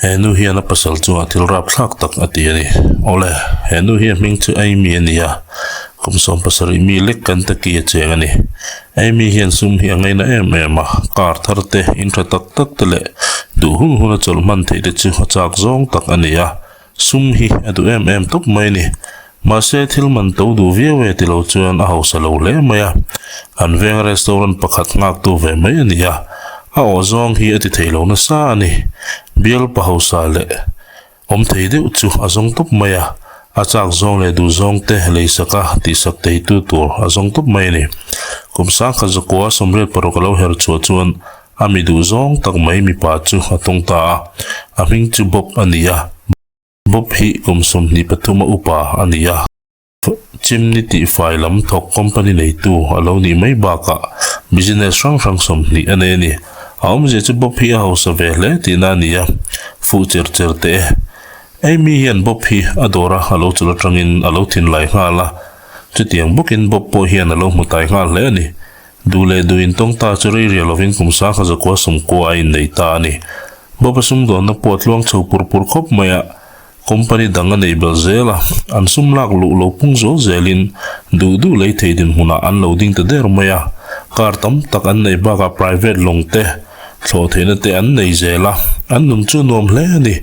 He nu hian a pasal chungah thil rapthlak tak a ti a ni. Awle, he nu hi a hming chu Amy a ni a, kum 17 mi lek kan ta ki a cheng a ni. Amy hian sum hi a ngaina em em a, car thar te, in tha tak tak te leh duh hun hun a chawlh hman theih te chu a chak zawng tak a ni a, sum hi a duh em em tawp mai a ni. Mahse thil man to duh viau e ti lo chuan a hausa lo hle mai a, an veng restaurant pakhat nghaktu ve mai a ni a, a aw zawng hi a ti thei lo nasa a ni. Bial pa hausa leh awm thei deuh chu a zawng tawp mai a, a chak zawng leh duh zawng te leisak a tihsak theitu tur a zawng tawp mai a ni. Kum sangkhat zakua 86 a lo her chhuah chuan a mi duh zawng tak mai mipa chu a tawng ta a, a hming chu Bob a ni a. Bob hi kum 23 a upa a ni a, chimney tihfai lam thawk company neitu a lo nih mai bakah business hrang hrang 20 a nei a ni. A awmzia chu Bob hi a hausa ve hle tihna a ni a, fuh cher cher teh e. Amy hian Bob hi a dawra a lo chawlh atangin a lo thinlai nghal a, chutiang bawkin Bob pawh hian a lo hmu tai nghal hle a ni. Duh leh duh intawng ta chu rei riah lovin kum 1990 a innei ta a ni. Bob a sumdawnna pawh a tluang chho pur pur khawp mai a, company dang a neih belh zel a, an sum lak luh lo pung zual zelin duh duh lei thei dinhmunah an lo ding ta der mai a, car tam tak an neih bakah private lawng te, thlawh theihna te an nei zel a, an nun chu nuam hle a ni.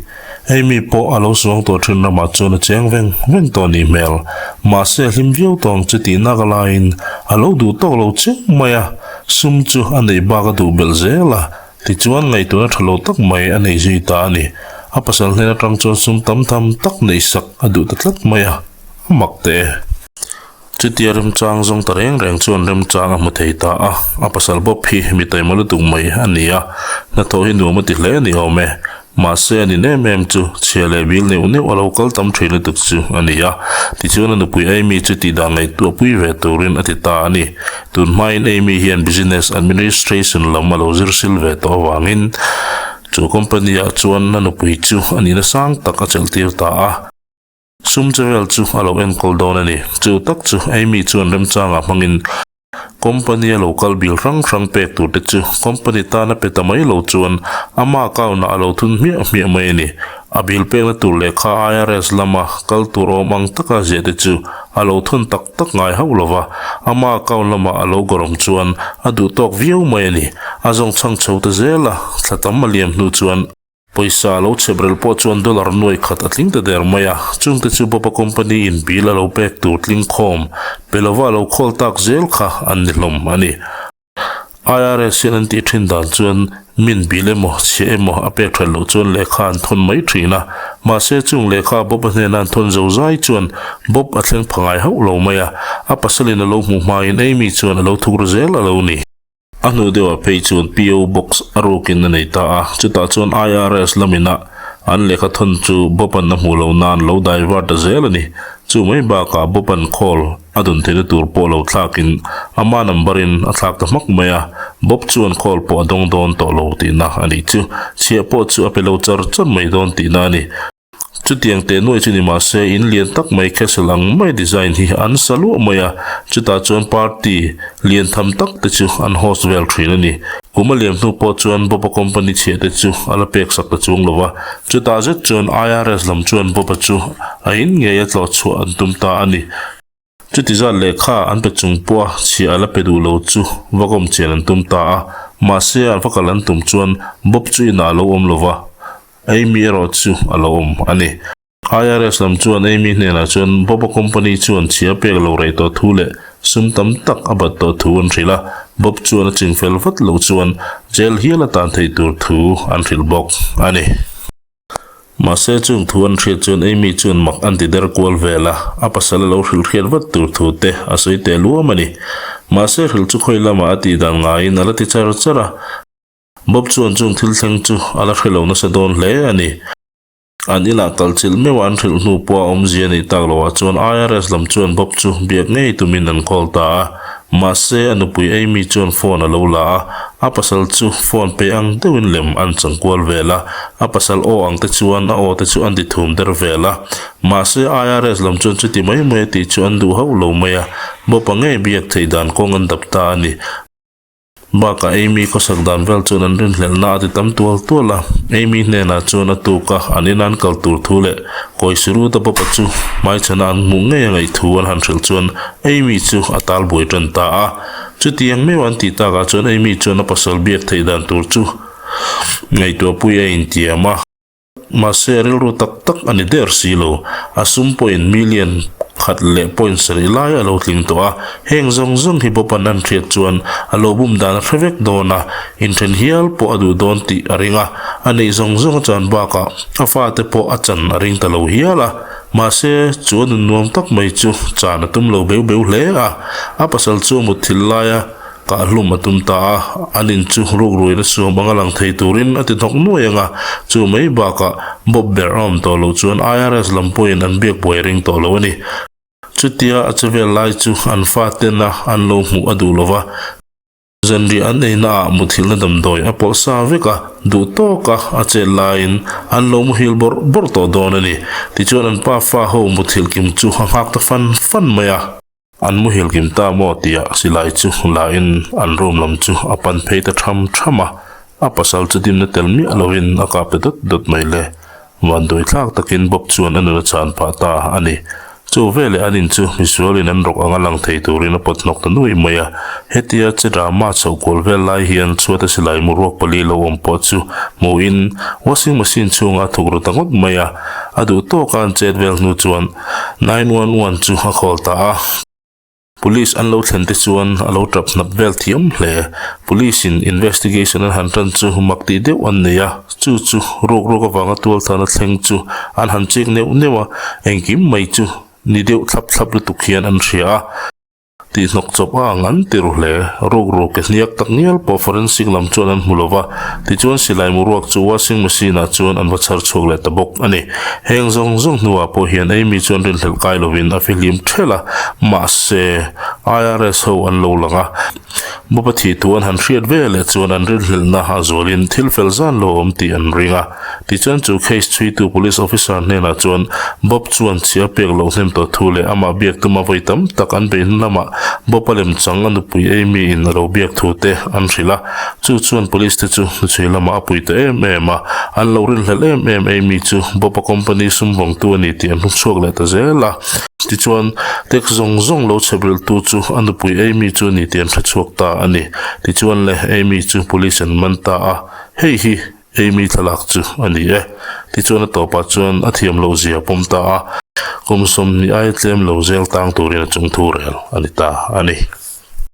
Amy pawh a lo suang tawh thin ramah chuan a cheng veng veng tawh a nih hmel. Mahse a hlim viau tawh ang chu tih nak laiin a lo duh tawk lo chiang mai a, sum chu a neih bak a duh belh zel a, tichuan ngaihtuahna tha lo tak mai a nei zui ta a ni. A pasal hnen atang chuan sum tam tham tak neih sak a duh ta tlat mai a, a mak teh e. Chutia remchang zawng ta reng reng chuan remchang a hmu thei ta a, a pasal bawp hi mi taima lutuk mai a ni a, hnathawh hi nuam a ti hle a ni awm e. Mahse a nin em em chu chhia leh bil neuh neuh a lo kal tam thin lutuk chu a ni a, tichuan a nupui Amy chu tihdan ngaihtuah pui ve turin a ti ta a ni. Tun hmain Amy hian business administration lam a lo zir sil ve tawh avangin chu company ah chuan a nupui chu a nihna sang tak a chelh tir ta a. Sum che vel chu a lo enkawl dawn a ni. Chu tak chu Amy chuan remchangah hmangin company a lo kal bil hrang hrang pek tur te chu company tana pe ta mai lo chuan ama account ah a lo thun hmiah hmiah mai a ni. A bil pekna tur lehkha IRS lama kal tur awm ang taka ziah te chu a lo thun tak tak ngai hauh lo va, ama account lamah a lo gawrhawm chuan a duh tawk viau mai a ni. A zawng chhang chho ta zel a, thla tam a liam hnu chuan. Pawisa lo chhebrel pawh chuan dollar nuai khat a tling ta der mai a, chungte chu Bob-a company in bill a lo pek tur tling khawm pe lova a lo khawl tak zel kha an ni hlawm a ni. IRS hian an tih thin dan chuan min bill emaw chhia emaw a pek that loh chuan lehkha an thawn mai thin a, mahse chung lehkha Bob-a hnena an thawn zo zai chuan Bob a thleng pha ngai hauh lo mai a, a pasalin a lo hmuh hmain Amy chuan a lo thuk ru zel a lo ni. A hnu deuhah phei chuan PO Box a rukin a nei ta a, chutah chuan IRS lamina an lehkha thawn chu Bob-a'n a hmuh loh nan lo divert ta zel a ni. Chu mai bakah Bob-a'n call a dun theihna tur pawh lo thlakin ama number-in a thlak ta hmak mai a, Bob chuan call pawh a dawng dawn tawh lo tihna a nih chu. Chhiah pawh chu a pe lo char char mai dawn tihna a ni. Chutiang teh nuai chu ni mah se in lian tak mai castle ang mai design hi an sa luah mai a, chutah chuan party lian tham tak te chu an host vel thin a ni. Kum a liam hnu pawh chuan Bob-a company chhiah te chu a la pek sak ta chuang lo va, chutah zet chuan IRS lam chuan Bob-a chu a in ngei a tlawh chhuah an tum ta a ni. Chuti zat lehkha an pe chung pawh a chhiah a la pe duh lo chu va kawm chian an tum ta a, mahse an va kal an tum chuan Bob chu inah a lo awm lo va, Amy erawh chu a lo awm a ni. IRS lam chuan Amy hnenah chuan Bob-a company chuan chhia pek lo rei tawh thu leh sum tam tak a bat tawh thu an hrilh a, Bob chuan a chingfel vat loh chuan jail hial a tan theih tur thu an hrilh bawk a ni. Mahse chung thu an hriat chuan Amy chuan mak an ti der kual vel a, a pasal a lo hrilh hriat vat tur thu te a sawi teh luam a ni. Mahse hrilh chu khawi lamah a tih dan ngaiin a la ti char char a. Bob chuan chung thil thleng chu a la hre lo nasa dawn hle a ni. An inah kal chilh meuh a an hrilh hnu pawh a awmzia a nih tak loah chuan IRS lam chuan Bob chu biak ngei tumin an call ta a. Mahse a nupui Amy chuan phone a lo la a, a pasal chu phone pe ang deuhin lem an chang kual vel a, a pasal aw ang te chuan a aw te chu an ti thum der vel a. Mahse IRS lam chuan chuti mai mai a tih chu an duh hauh lo mai a, Bob-a ngei biak theih dan kawng an dap ta a ni. Bakah Amy khawsak dan vel chuan an rinhlelhna a ti tam tual tual a. Amy hnenah chuan a tuk a, an ina an kal tur thu leh kawi Siruta pawpa chu hmaichhana an hmuh ngei a ngaih thu an han hrilh chuan Amy chu a tal buai tan ta a. Chutiang meuh an tih takah chuan Amy chuan a pasal biak theih dan tur chu ngaihtuahpui a intiam a. Mahse, rilru tak tak a ni der si lo. A sum pawhin million khat leh point sarih lai a lo tling tawh a. Heng zawng zawng hi Bob-a'n an hriat chuan a lo bum dan a hre vek dawn a, inthen hial pawh a duh dawn tih a ring a. A neih zawng zawng a chan bakah a fate pawh a chan a ring ta lo hial a. Mahse, chu a nun nuam tak mai chu chan a tum lo beu beu hle a. A pasal chu a mutthilh laia Kah hlum a tum ta a, an in chu rukruin a suam anga lang thei turin a ti hnawk nuai ang a, chu mai bakah Bob ber a awm tawh loh chuan IRS lam pawhin an biak buai ring tawh lo a ni. Chutia a che vel lai chu an fatena an lo hmuh a duh lo va, zanriah an eina ah muthilhna damdawi a pawlh sa vek a, duh tawka a chet laiin an lo muhil bawrh bawrh tawh dawn a ni. Tichuan an pa fa ho muthilh kim chu a nghak ta fan fan mai a. An muhil kim ta maw tia silai chu la in an room lam chu a pan phei ta tham tham a, a pasal chu dimna tel miah lovin a kap ta dawt dawt mai le. Vanduai thlak takin Bob chuan a nun a chan phah ta a ni. Chu veleh an in chu misualin an rawk anga lang thei turin a pawt hnawk ta nuai mai a. Hetia che drama chhoh kual vel lai hian chhuata silai mu ruak pali lo awm pawh chu hmuhin washing machine chhungah a thuk ru ta ngawt mai a, a duh tawka an chet vel hnu chuan 911 chu a call ta a. Police an lo thlen te chuan a lo tap hnap vel thiam hle. Police in investigation an han tan chu mak tih deuh an nei a, chu chu ruk ruk avanga tualthana thleng chu an han chik neuh neuh a, engkim mai chu ni deuh thlap thlap lutuk hian an hria a. Tih hnawk chawp a ang an ti ru hle. Rukru ke hniak tak ngial pawh forensic lam chuan an hmu lo va, tichuan silai mu ruak chu washing machine ah chuan an va chhar chhuak leh ta bawk a ni. Heng zawng zawng hnuah pawh hian Amy chuan rinhlelh kai lovin a fihlim ṭhelh a, mahse IRS ho an lo lang a, Bob-a thih thu an han hriat ve leh chuan an rinhlelhna a zualin thil fel zan lo awm tih an ring a. Tichuan chu case chhuitu police officer hnenah chuan Bob chuan chhia pek loh hnem tawh thu leh amah biak tuma vawi tam tak an beihna lamah Bob-a lemchang a nupui Amy in a lo biak thu te an hrilh a. Chu chuan police te chu hnuchhui lamah a pui ta em em a, an lo rinhlelh em em Amy chu Bob-a company sum vawngtu a ni tih an hmu chhuak leh ta zel a. Tichuan tax zawng zawng lo chhep rilhtu chu a nupui Amy chu a ni tih an hre chhuak ta a ni. Tichuan le Amy chu police an man ta a, hei hi Amy thlalak chu a ni e. Tichuan a tawpah chuan a thiam loh zia pawm ta a, kum 20 aia tlem lo zel tang turin a chung thu rel a ni ta a ni.